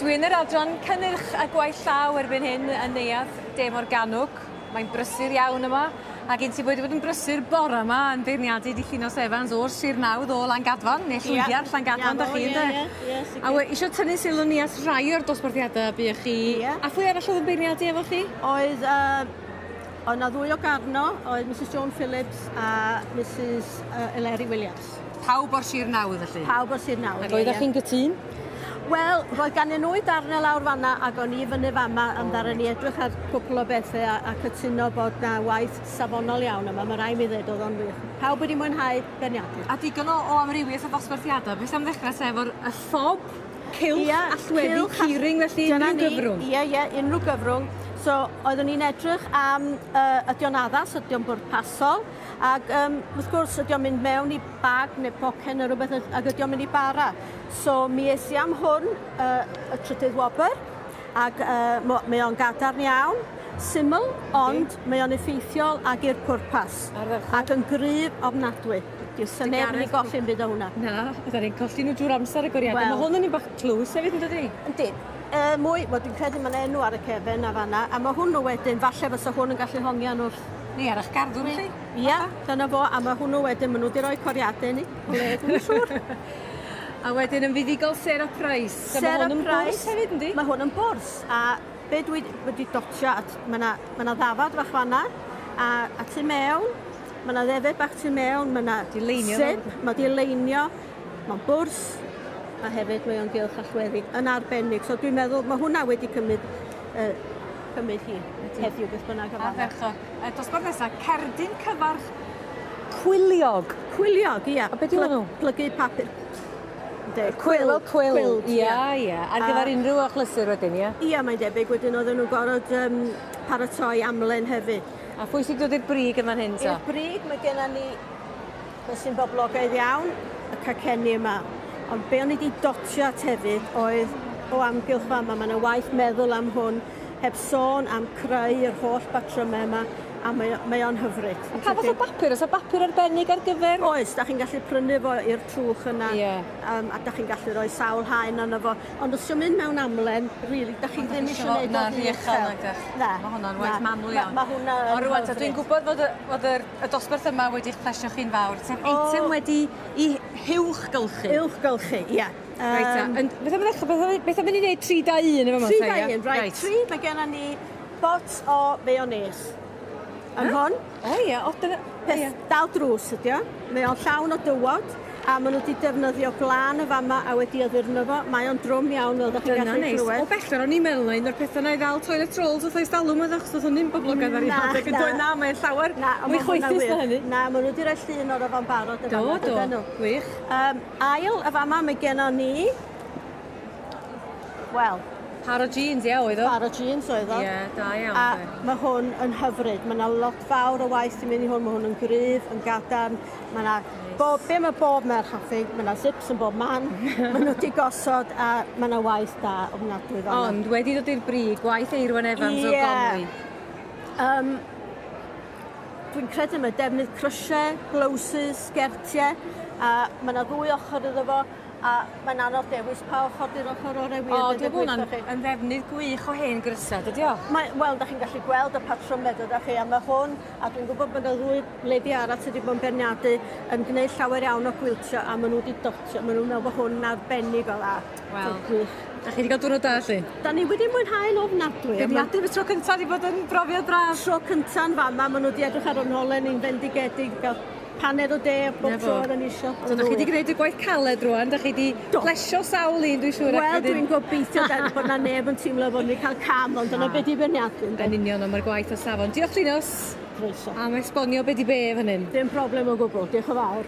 Dwi yn yr adran cynnyrch a gwaith llaw erbyn hyn yn Neuadd De Morgannwg. Mae'n brysur iawn yma, ac un sydd wedi bod yn brysur bore yma yn beirniadu 'di Llinos Evans o'r Sir Nawdd o Langadfan, neu Llwydiarth Llangadfan, da chi ynde? Ie, ie, A we, isio tynnu sylw ni at rai o'r dosbarthiadau buoch chi. Ie. A phwy arall oedd yn beirniadu efo chi? Oedd, oedd 'na ddwy o Garno, oedd Mrs Joan Phillips a Mrs Eleri Williams. Pawb o'r Sir Nawdd felly? Pawb o'r Sir Nawdd. Ac oeddech chi'n gytûn? Wel, roedd ganddyn nhw darnau lawr fanna ac o'n i fyny fama yn ddaru ni edrych ar cwpl o bethau a cytuno bod na waith safonol iawn yma. Mae rhaid mi ddweud oedd o'n wych. Pawb wedi mwynhau beirniadu. A digon o amrywiaeth o ddosbarthiadau. Beth am ddechrau te efo'r y ffob cylch allweddi keyring felly Dyna unrhyw ni. gyfrwng? Ie, unrhyw gyfrwng. So, oeddwn ni'n edrych am ydy o'n addas, ydy o'n bwrpasol, ac wrth gwrs ydy o'n mynd mewn i bag neu pocen neu rhywbeth ac ydy o'n mynd i bara. So mi es i am hwn, y trydydd wobr, ac mae o'n gadarn iawn, syml, ond mae o'n effeithiol ag i'r pwrpas. Ardderchog. Ac yn gryf ofnadwy. Dyw sneb yn ei golli yn byd o hwnna. Na, fydda ni'n colli nhw drwy'r amser y gwiriadau. Wel. Mae hwn yn un bach tlws hefyd, yn dydi? Yndi. Mwy, wel dwi'n credu mae'n enw ar y cefen a fanna, a mae hwnnw wedyn, falle fysa hwn yn gallu hongian wrth. Neu ar eich garddwrn chi. Ia, dyna fo, a mae hwnnw wedyn, maen nhw wedi rhoi coriadau ni, o le, dwi'n siŵr. A wedyn yn fuddugol Sarah Price. A Sarah mae hwn yn Price. bwrs hefyd, yndi? Mae hwn yn bwrs, a be dwi wedi dotio, at, mae yna ma ddafad fach fanna, a tu mewn, mae yna ddefed bach tu mewn, mae yna Di leinio zip, mae di leinio, mae'n bwrs, a hefyd mae o'n gylch allweddi yn arbennig. So dwi'n meddwl, mae hwnna wedi cymryd, cymryd hi heddiw beth bynnag o fanna. Ardderchog. Dosbarth nesaf, cerdyn cyfarch cwyliog. Cwyliog, ia. A be' 'di hwnnw? Plygu papur. Ynde, Cwyl, cwyl. Cwild, Ia, ia. Ar gyfer unrhyw achlysur wedyn, ia? Ia, mae'n debyg. Wedyn oedden nhw'n gorfod paratoi amlen hefyd. A phwy sy'n dod i'r brig yn fan hyn, ta? I'r brig mae genna ni beth sy'n boblogaidd iawn, y cacenni yma. Ond be o'n i wedi dotio at hefyd oedd o amgylch fama. Mae yna waith meddwl am hwn, heb sôn am creu yr holl batrymau yma, a mae o'n hyfryd. A pa fath o bapur? Oes 'na bapur arbennig ar gyfer? Oes, da chi'n gallu prynu fo i'r trwch yna, Ie. a da chi'n gallu rhoi sawl haen arno fo. Ond os yw'n mynd mewn amlen, really, da chi ddim Isio eisiau fo- gwneud Na, o'n rhy uchel nag ydych. Na. Mae hwnna'n waith na. manwl iawn. Ma' hwnna yn Ond rŵan, ta, dwi'n hyfryd. gwybod fod y dosbarth yma wedi'ch plesio chi'n fawr. Sef O. eitem wedi i huwchgylchu. Uwchgylchu, ie. Reit, ta. Beth am ddechrau, beth am i ni wneud 3, 2, 1 efo yma? 3, 2, 1, right. 3, mae genna ni bot o mayonnaise. Yn hwn, O ie, o dyna... peth ie. dal drws ydi o. Mae o'n llawn o dywod, a maen nhw wedi defnyddio glân y fama a wedi addurno fo. Mae o'n drwm iawn, fel ydych chi'n Dyna gallu neis. clywed. O bellter, o'n i'n meddwl na un o'r pethau na i ddal toilet rolls wrth eistalwm oedd achos oedd hwnnw'n boblogaidd ar ei Na, adeg yn na. dod. Na, mae'n llawer Na, ond mwy ma' hwnna'n chwaethus na wir. hynny. Na, maen nhw wedi rhoi llun o'r fo'n barod. yn Do, fama, do. dydyn nhw. Gwych. Ail, y fama mae gennon ni, wel, Par o jeans, ie, oedd o? par o jeans oedd o. Ie, da iawn. A de. mae hwn yn hyfryd. Mae yna lot fawr o waith i mynd i hwn. Mae hwn yn gryf, yn gadarn. Mae yna bob, be mae bob merch hoffi, mae yna zips yn bob man. mae nhw wedi gosod a mae yna waith da ofnadwy fan'na. Ond wedi dod i'r brig, gwaith Eirwen Evans o Ie. Gonwy. Dwi'n credu mae defnydd crysiau, blouses, sgertiau, a mae yna ddwy ochr iddo fo, a mae'n anodd dewis pa ochr di'r ochr orau wir. O, deud dwi'n y bod hwnna'n gwir wrthoch chi. yn ddefnydd gwych o hen grysau, dydy o? Mae, wel, da chi'n gallu gweld y patrymau, dydych chi, a mae hwn, a dwi'n gwybod bod yna ddwy lady arall sydd wedi bod yn beirniadu yn gwneud llawer iawn o gwiltio, a maen nhw wedi dotio, maen nhw'n meddwl bod hwn yn arbennig o dda. Wel. So, gwych. Da chi wedi cael diwrnod da, lle? Da ni wedi mwynhau'n ofnadwy. a ma' Beirniadu y tro cyntaf wedi bod yn brofiad braf. Tro cynta'n fama, maen nhw wedi edrych ar yn holen ni'n fendigedig, gael paned o de bob Na fo. tro oedden ni isio. So, da chi wedi gwneud y gwaith caled rwan, da chi wedi Do. plesio sawl un, dwi'n siŵr. ac Wel, wedyn- dwi'n gobeithio da, bod na neb yn teimlo bod ni'n cael cam, ond dyna beth i beirniadu. ynde? Yn union, ond mae'r gwaith o safon. Diolch, Llinos, Croeso. am esbonio be di be fan hyn. Dim problem o gwbl, diolch yn fawr.